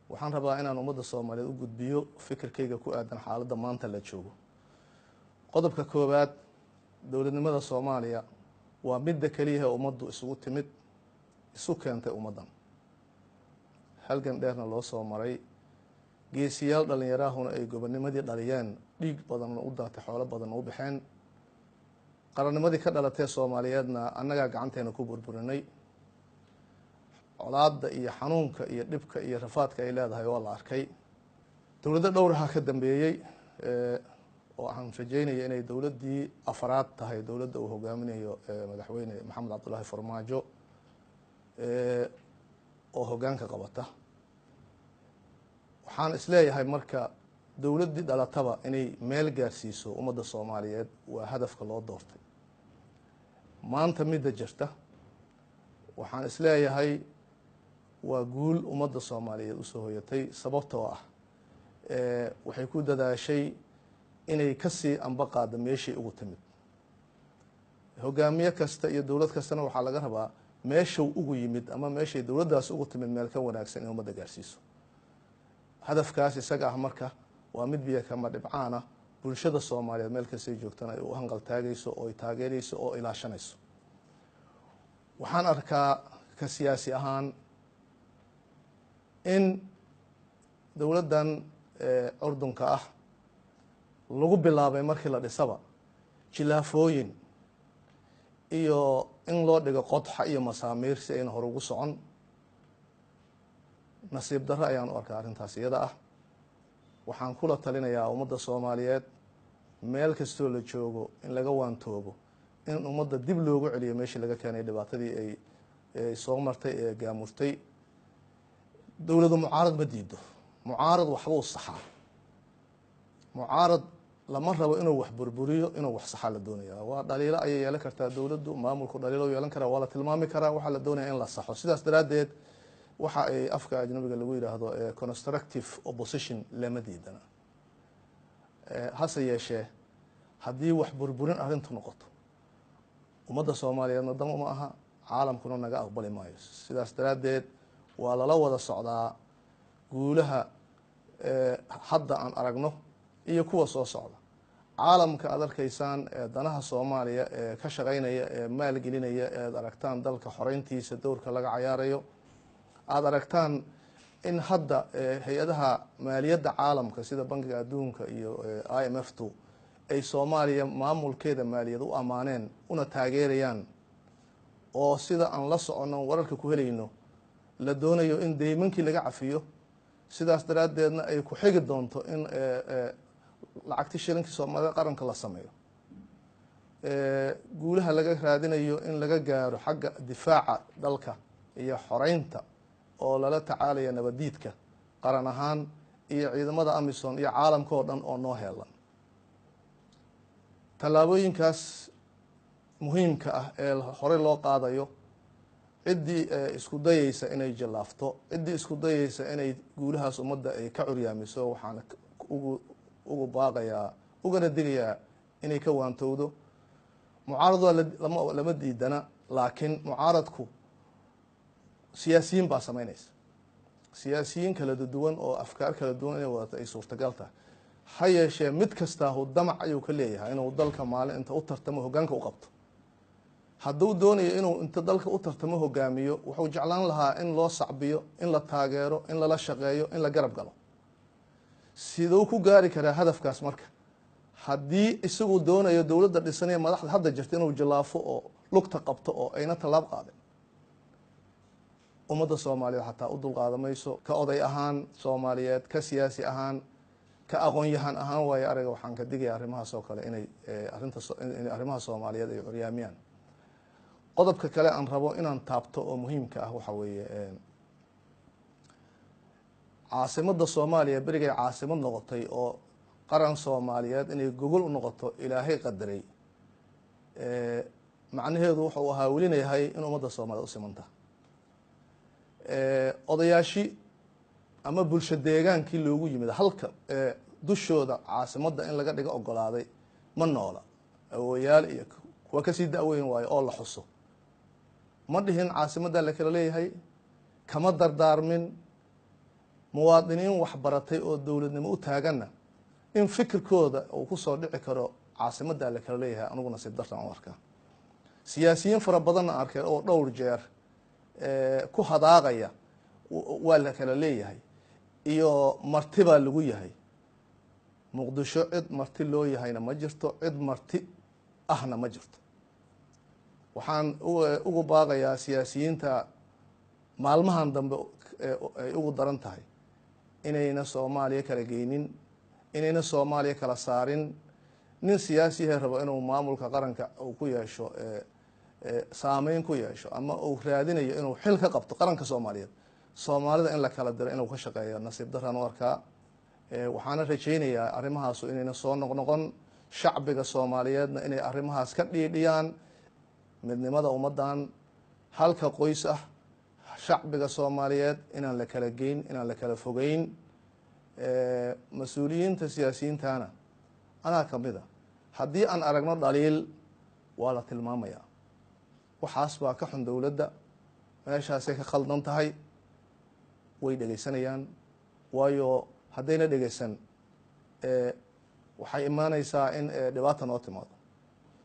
Waxaan rabaa inaan ummadda Soomaaliyeed u gudbiyo fikirkayga ku aadan xaaladda maanta la joogo. Qodobka koowaad, dowladnimada Soomaaliya waa midda keliyaha ummaddu isugu timid, isu keentay ummaddan, halgan dheerna loo soo maray, geesiyaal dhallinyaraahuna ay gobonimadii dhaliyeen, dhiig badanna u daatay, xoolo badanna u baxeen. Qarannimadii ka dhalatee Soomaaliyeedna annagaa gacanteena ku burburinay. Colaadda iyo xanuunka iyo dhibka iyo rafaadka ay leedahay waa la arkay. Dowladdo dhowraha ka dambeeyey, oo aan rajeynaya inay dowladdii afaraad tahay dowladda uu hogaaminayo Madaxweyne Maxamed Cabdullaahi Farmaajo oo hoggaanka qabata. Waxaan isleeyahay marka dowladdii dhalataba inay meel gaarsiiso ummadda Soomaaliyeed waa hadafka loo doortay. Maanta midda jirta waxaan isleeyahay waa guul ummadda Soomaaliyeed usoo hoyatay, sababtoo ah waxay ku dadaashay inay kasii amba qaado meeshii ugu timid. Hogaamiye kasta iyo dowlad kastana waxaa laga rabaa meeshuu ugu yimid ama meeshay dowladdaas ugu timid meel ka wanaagsan in ummadda gaarsiiso. Hadafkaas isaga ah marka waa mid biyo kama dhibcaana, bulshada Soomaaliyeed meel kastay joogtana ay u hanqal taagayso oo ay taageerayso oo ilaashanayso. Waxaan arkaa ka siyaasi ahaan in dowladdan curdunka ah lagu bilaabay markii la dhisaba jilaafooyin iyo in loo dhigo qodxa iyo masaamiir si ayna hore ugu socon. Nasiib darro ayaan u arkaa arrintaas iyada ah. Waxaan kula talinayaa ummadda Soomaaliyeed meel kastoo la joogo in laga waantoobo in ummadda dib loogu celiyo meeshii laga keenay dhibaatadii ay soo martay ee gaamurtay. Dowladu mucaarad ma diido, mucaarad waxbuu saxaa. Mucaarad lama rabo inuu wax burburiyo, inuu wax saxaa la doonaya. Waa dhaliilo ayay yeelan kartaa dowladdu, maamulku dhaliilo yeelan karaa, waa la tilmaami karaa, waxaa la doonaya in la saxo. Sidaas daraaddeed waxa ay afka ajnabiga lagu yidhaahdo constructive opposition lama diidana. Hase yeeshee haddii wax burburin arrintu noqoto, ummadda Soomaaliyeedna dan uma aha, caalamkuna naga aqbali maayo. Sidaas daraaddeed waa lala wada socdaa guulaha hadda aan aragno iyo kuwa soo socda. Caalamka aad arkaysaan ee danaha Soomaaliya ee ka shaqeynaya ee maalgelinaya, eed aragtaan dalka xoreyntiisa dowrka laga cayaarayo, aada aragtaan in hadda hay-adaha maaliyadda caalamka sida Bankiga Adduunka iyo IMF tu ay Soomaaliya maamulkeeda maaliyad u ammaaneen una taageerayaan, oo sida aan la soconno wararka ku helayno la doonayo in deymankii laga cafiyo, sidaas daraaddeedna ay ku xigi doonto in lacagti shilinkii Soomaalida qaranka la sameeyo, guulaha laga raadinayo in laga gaaro xagga difaaca dalka iyo xoreynta oo lala tacaalaya nabadiidka qaran ahaan iyo ciidamada AMISOM iyo caalamka oo dhan oo noo heelan. Tallaabooyinkaas muhiimka ah ee horey loo qaadayo, ciddii isku dayeysa inay jallaafto, ciddii isku dayeysa inay guulahaas ummadda ay ka curyaamiso, waxaan ugu baaqayaa ugana digayaa inay ka waantowdo. Mucaarad waa lama diidana, laakiin mucaaradku siyaasiyiin baa samaynaysa, siyaasiyiin kala duwan oo afkaar kala duwan inay wadato ay suurtagal tahay. Ha yeeshee mid kastaahu damac ayuu ka leeyahay inuu dalka maalin inta u tartamo hoggaanka u qabto. Hadduu doonayo inuu inta dalka u tartamo hogaamiyo, wuxuu jeclaan lahaa in loo sacbiyo, in la taageero, in lala shaqeeyo, in la garab galo. Siduu ku gaari karaa hadafkaas marka haddii isagu doonayo dowladda dhisanaya madaxda hadda jirta inuu jallaafo oo lugta qabto oo ayna tallaab qaadin? Ummadda Soomaaliyeed xataa u dulqaada mayso. Ka oday ahaan Soomaaliyeed, ka siyaasi ahaan, ka aqoon-yahan ahaan, waayo arayga, waxaan ka digaya arrimahaas oo kale inay arrinta inay arrimaha Soomaaliyeed ay curyaamiyaan. Qodobka kale aan rabo inaan taabto oo muhiimka ah waxa weeye caasimadda Soomaaliya berigay caasimad noqotay oo qaran Soomaaliyeed inay gogol u noqoto Ilaahay qadaray, macnaheedu wuxuu ahaa welina yahay in ummadda Soomaliyeed u simanta. Odayaashi ama bulsho deegaankii loogu yimid halka dushooda caasimadda in laga dhigo ogolaaday ma noola, awooyaal iyo kuwa kasii da-weyn waayo oo la xuso. Ma dhihin caasimadda la kala leeyahay, kama dardaarmin. Muwaadiniin waxbaratay oo dowladnimo u taaganna in fikirkooda uu kusoo dhici karo caasimaddaa la kala leeyahay, anugu nasiib dartan u arkaa. Siyaasiyiin fara badanna arkay oo dhowr jeer ku hadaaqaya waa la kala leeyahay iyo marti baa lagu yahay. Muqdisho cid marti loo yahayna ma jirto, cid marti ahna ma jirto. Waxaan ugu baaqayaa siyaasiyiinta maalmahan dambe ay ugu daran tahay inayna Soomaaliya kala geynin, inayna Soomaaliya kala saarin. Nin siyaasiyahe rabo inuu maamulka qaranka uu ku yeesho saameyn ku yeesho ama uu raadinayo inuu xil ka qabto qaranka Soomaaliyeed, Soomaalida in la kala diro inuu ka shaqeeyo nasiib daraan u arkaa. Waxaana rajaynayaa arrimahaasu inayna soo noqnoqon, shacbiga Soomaaliyeedna inay arrimahaas ka dhiidhiyaan. Midnimada ummaddan halka qoys ah, shacbiga Soomaaliyeed inaan la kala geyn, inaan la kala fogeyn. Mas-uuliyiinta siyaasiyiintana anaa kamid a, haddii aan aragno dhaliil waa la tilmaamayaa, waxaas baa ka xun dowladda, meeshaasay ka khaldan tahay, way dhegeysanayaan. Waayo haddayna dhegeysan waxay imaaneysaa in dhibaata noo timaado.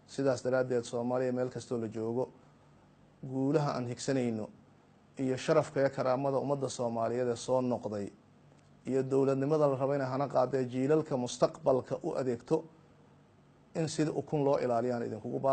Sidaas daraaddeed Soomaaliya meel kastoo la joogo, guulaha aan higsanayno iyo sharafka iyo karaamada ummadda Soomaaliyeed ee soo noqday iyo dowladnimada la raba inay hana qaadee jiilalka mustaqbalka u adeegto, in sida ukun loo ilaaliyaan idinkugu baaq.